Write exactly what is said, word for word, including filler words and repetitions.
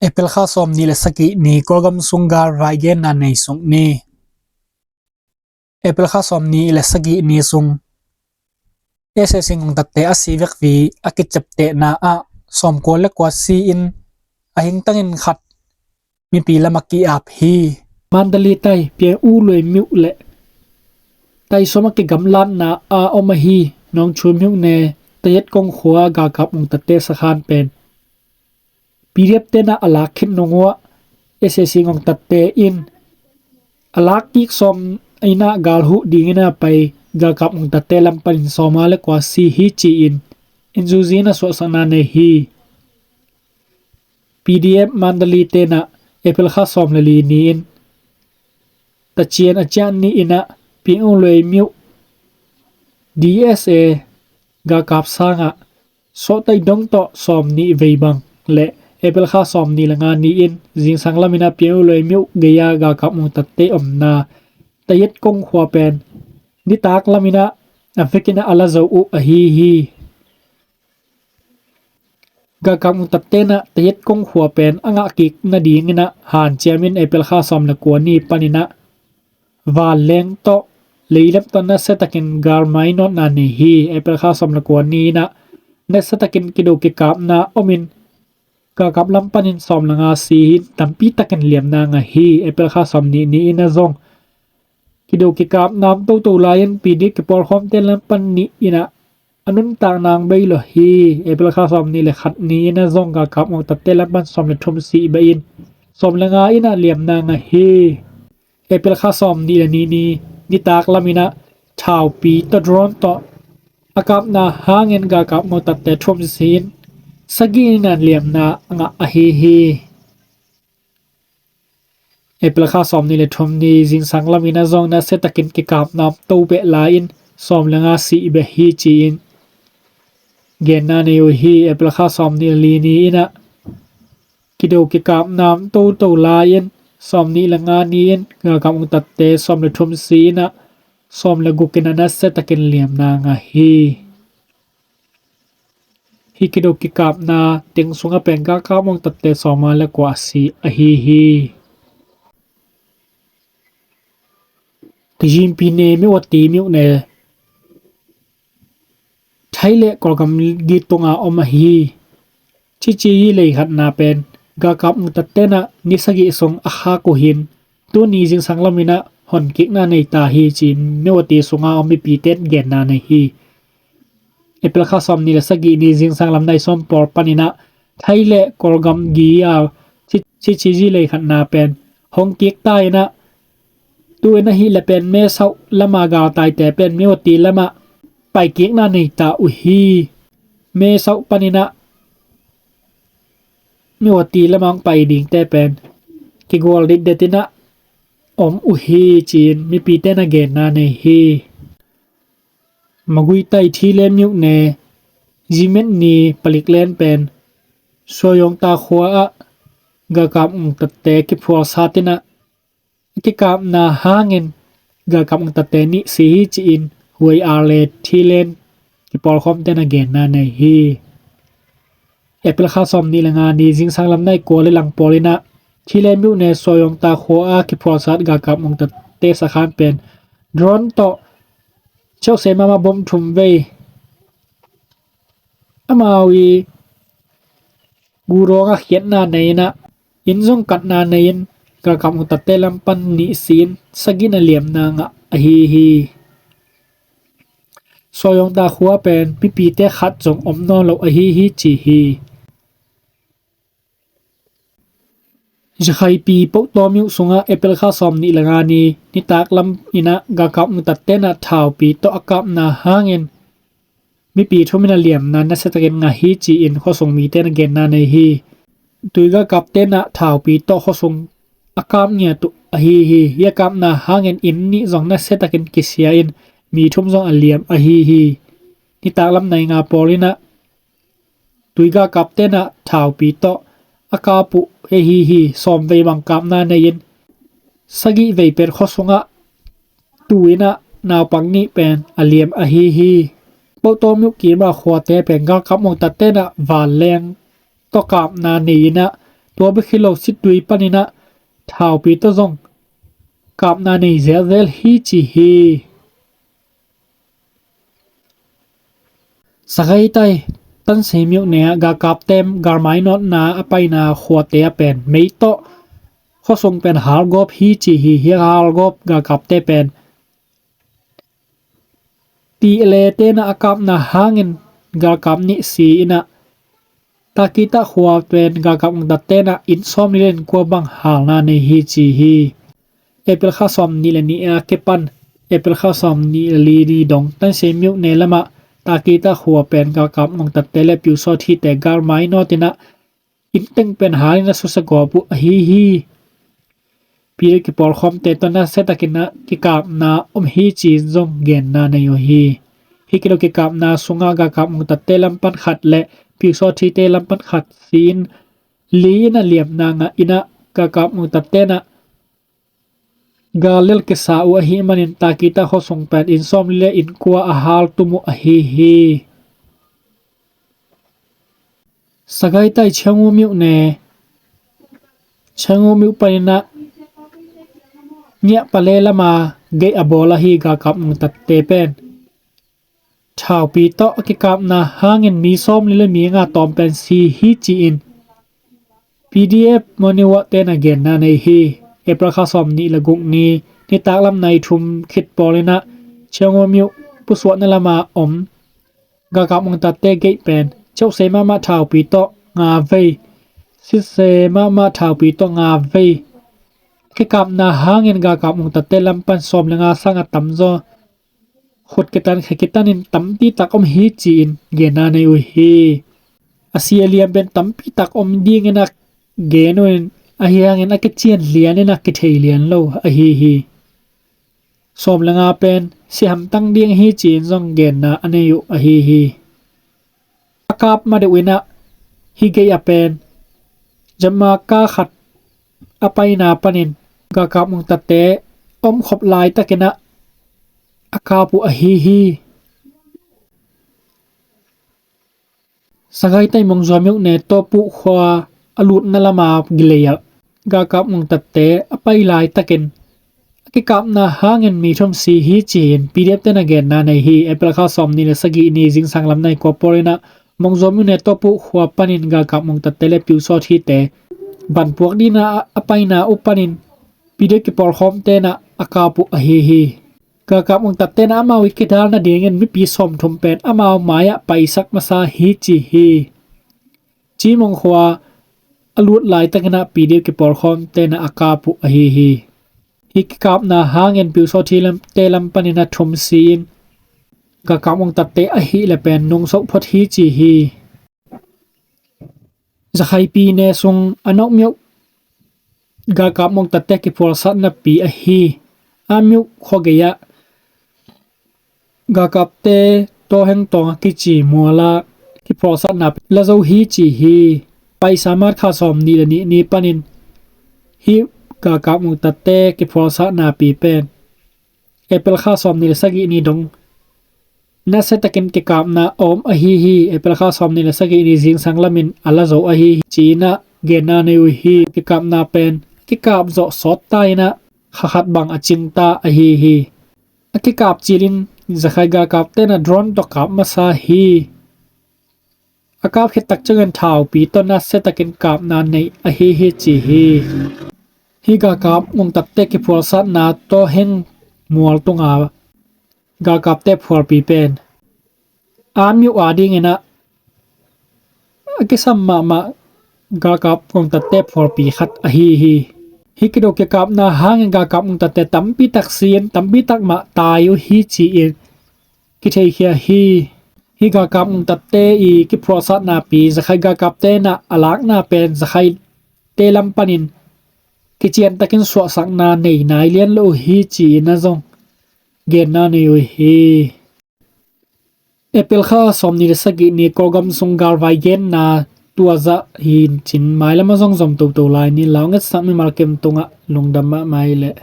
April kha sawm nih le sagih ni Kawlgam sung galvai genna nei sung ni. April kha sawm nih le sagih ni sung S A C ngongtatte a si vekpi a kiciaptehna ah sawmkua le kua si-in a hingtangin khat mipi lamah ki-ap hi. Mandalay tai Piang U Luai Myo le tai sawm a kigamlatna a om ahi Nongchu Myo ne Tayet Kong khua galkap ngongtatte sakhan pen P D F tenah a lak khit nung uah S A C ngongtatte in a lak kik sawm inah gal huh dingin a pai galkap ngongtatte lam panin sawma le kua si hi ci-in inzuzi in a suahsakna nei hi. P D F Mandalay tenah April kha sawm le li ni-in tacian a ciah ni inah Piang U Luai Myo D S A galkap sangah sawhtaih dong tawh sawm nih vei bang le April kha sawm nih le nga ni-in zingsang laminah Piang U Luai Myo gei-a galkap ngongtatte omna Tayet Kong khua pen nitak laminah a vekinah a la zo uh ahi hi. Galkap ngongtattenah Tayet Kong khua pen a ngahkik nadinginah hanciamin April kha sawm le kua ni paninah vanleng tawh leilem tawh nasiatakin galmai nawtna nei hi. April kha sawm le kua ni inah nasiatakin kido kikapna omin galkap lam panin sawm le nga si-in tampi takin liamna ngah hi. April kha sawm nih ni inah zong kido kikapna om toto lai-in P D F kipawlkhawmte lam pan nih inah a nuntak nang bei lo hi. April kha sawm nih le khat ni inah zong galkap ngongtatte lam pan sawm le thum si bei-in sawm le nga inah liamna ngah hi. April kha sawm nih le ni ni nitak laminah thaupi tawh drone tawh a kapna hangin galkap ngongtatte thum si-in sagih inah liamna a ngah ahi hi. April kha sawm nih le thum ni zingsang laminah zong nasiatakin kikapna om to beh lai-in sawm le nga si beh hi ci-in genna nei uh hi. April kha sawm nih le li ni inah kido kikapna om toto lai-in sawm nih le nga ni-in galkap ngongtatte sawm le thum si inah sawm le guk inah nasiatakin liamna ngah hi. Hih kido kikapna teng sungah pen galkap ngongtatte sawma le kua si ahi hi. Kajinpi ne Myawaddy Myo ne Thai le Kawlgam gi tunga om ahi. Chichi yi lei khatna pen galkap ngongtattenah ni sagih sung a khak uh hin tuni zingsang laminah honkikna nei ta hi ci-in Myawaddy sunga om mipite genna nei hi. April kha sawm nih le sagih ni zingsang lam nai sawm pawl paninah Thai le Kawlgam gi-a chichi yi lei khatna pen honkik ta inah tu inah hih le pen Mae Sot lama galtaite pen Myawaddy lamah paikikna nei ta uh hi. Mae Sot paninah Myawaddy lamah hong pai dingte pen kigual ditdet inah om uh hi ci-in mipite na genna nei hi. Magway tai Thile Myo ne Zimet ni palik len pen Suayawngta khua ah galkap ngongtatte kiphualsat inah a kikapna hangin galkap ngongtatte nih si hi ci-in Huai Arle Thilen kipawlkhawmte na genna nei hi. April kha sawm nih le nga ni zingsang lam nai kua le lang pawl inah Thile Myo ne Suayawngta khua a kiphualsat galkap ngongtatte sakhan pen drone tawh cheuhse mahmah bom thum vei amau i gudawng a khiatna nei inah inn zong katna nei-in galkap ngongtatte lam pan nih si-in sagih na liamna ngah ahi hi. Suayawngta khua pen mipite khat zong om nawn lo ahi hi ci hi. Zakhaipi Pohtawmyo sungah April kha sawm nih le nga ni nitak lam inah galkap ngongtattenah thaupi tawh a kapna hangin mipi thum in a liamna nasiatakin ngah hi ci-in khuasung mite na genna nei hi. Tui galkaptenah thaupi tawh khuasung a kap ngiat uh ahi hi. Hih a kapna hangin inn nih zong nasiatakin kisia in mi thum zong a liam ahi hi. Nitak lam nai nga pawl inah tui galkaptenah thaupi tawh a kap uh ahi hi. Sawm vei bang kapna nei-in sagih vei pen khuasungah tu inah naupang nih pen a liam ahi hi. Pohtawmyo kima khuate pen galkap ngongtattenah vanleng tawh kapna nei inah Tua bek hi lo, Sittwe panin ah Thaupitaw zong kapna nei zelzel hi ci hi. Sagaing tai, Tansei myone ah galkapte galmai nawtna a paina khuate ah pen mei tawh khuasung pen halgawp hi ci hi. Hi halgawp galkapte pen T L A te'n ah a kapna hangin galkap nih si in ah, Takita khua pen galkap ngongtatte in ah inn sawmli le inn kua bang halna nei hi ci hi. April kha sawmnih le nih a kipan April kha sawmnih le li ni dong Tansei myone lamah Takita khua pen galkap ngongtatte le Pyusawthite galmai nawt in ah inn teng pen hal in ah susia gawp uh ahi hi. Pi le kipawlkhawmte tawh nasia takin ah kikapna om hi ci-in zong genna nei uh hi. Hi kilo kikapna sungah galkap ngongtatte lam pan khat le Pyusawthite lam pan khat si-in, li in ah liamna ngah in ah galkap ngongtatte in ah gal lel kisa uh ahih manin Takita khuasung pen inn sawmli le inn kua a hal tum uh ahi hi. Sagaing tai, Cheung-gu myone, Cheung-gu myo panin ah Ngiahpale lama gate a bawl ahi galkap ngongtatte pen Thaupitaw a kikapna hangin mi sawmli le mi nga tawm pen si hi ci-in P D F Monirwa te'n ah genna nei hi. April kha sawmnih le guk ni nitaklam nai thum khit pawl in ah Cheung-gu myo pusuahna lama om galkap ngongtatte gate pen cheuhse mahmah Thaupitaw nga vei, sitse mahmah Thaupitaw nga vei kikapna hangin galkap ngongtatte lam pan sawm le nga sang a tamzaw khut kitan khe kitanin tampi tak om hi ci-in genna nei uh hi. A si a liam pen tampi tak om dingin ah gen uh in, ahi hangin a kician lian in ah kithei lian lo ahi hi. Sawm le nga pen si hamtang ding hi ci-in zong genna a nei uh ahi hi. A kap ma deuh in ah hi gate a pen Jamaica khat a paina panin galkap ngongtatte om khop laitakin ah a kap uh ahi hi. Sagaing tai, Mongzuo myone Topuh khua a lutna lama gilei ah galkap ngongtatte a pai laitakin a kikapna hangin mi thum si hi ci-in P D F te'n ah genna nei hi. April kha sawmnih le sagih ni zingsang lam nai kua pawl in ah Mongzuo myone Topuh khua panin galkap ngongtatte le Pyusawthite banpuak dingin ah a paina uh panin P D F kipawlkhawmte'n ah a kap uh ahi hi. Galkap ngongtatte'n ah amau i kidal nadingin mipi sawmthum pen amau mai-ah paisak masa hi ci hi. Chimong khua a lut laitakin ah P D F kipawlkhawmte'n ah a kap uh ahi hi. Hih kikapna hangin Pyusawthite lam panin ah thum si-in galkap ngongtatte ahih leh pen nungsoh phot hi ci hi. Zakhaipyi ne sung Anok myo galkap ngongtatte kiphualsatna pi ahi Amyo khuagei ah galkapte Toheng Tawng a kici mual ah kiphualsatna pi la zo hi ci hi. Paisa March kha sawmnih le nih ni panin hih galkap ngongtatte kiphualsatna pi pen April kha sawmnih le sagih ni dong nasia takin kikapna a om ahi hi. April kha sawmnih le sagih ni zingsang lamin a la zo ahi hi ci-in ah genna nei uh hi. Kikapna pen kikap zawh sawt ta in ah kha khat bang a cing ta ahi hi. A kikap cilin Zakhai galkapte'n ah drone tawh kap masa hi. A kap khit tak ciangin Thaupi tawh nasia takin kapna nei ahi hi ci hi. Hih galkap ngongtatte kiphualsatna Toheng mual tunga galkapte phualpi pen Amyo adingin ah a kisam mahmah galkap ngongtatte phualpi khat ahi hi. Hih kido kikapna hangin galkap ngongtatte tampi tak si-in tampi tak mah tai uh hi ci-in kitheikhia hi. Hih galkap ngongtatte i kiphualsatna pi Zakhai galkapte'n ah a lakna pen Zakhaite lam panin kician takin suahsakna nei nai lian lo uh hi ci-in ah zong genna nei uh hi. April kha sawmnih le sagih ni Kawlgam sung galvai genna tua zah hi-in cin, mailam ah zong zom toto lai ni. Lau ngetsak mimal kim tungah lungdam mahmah leh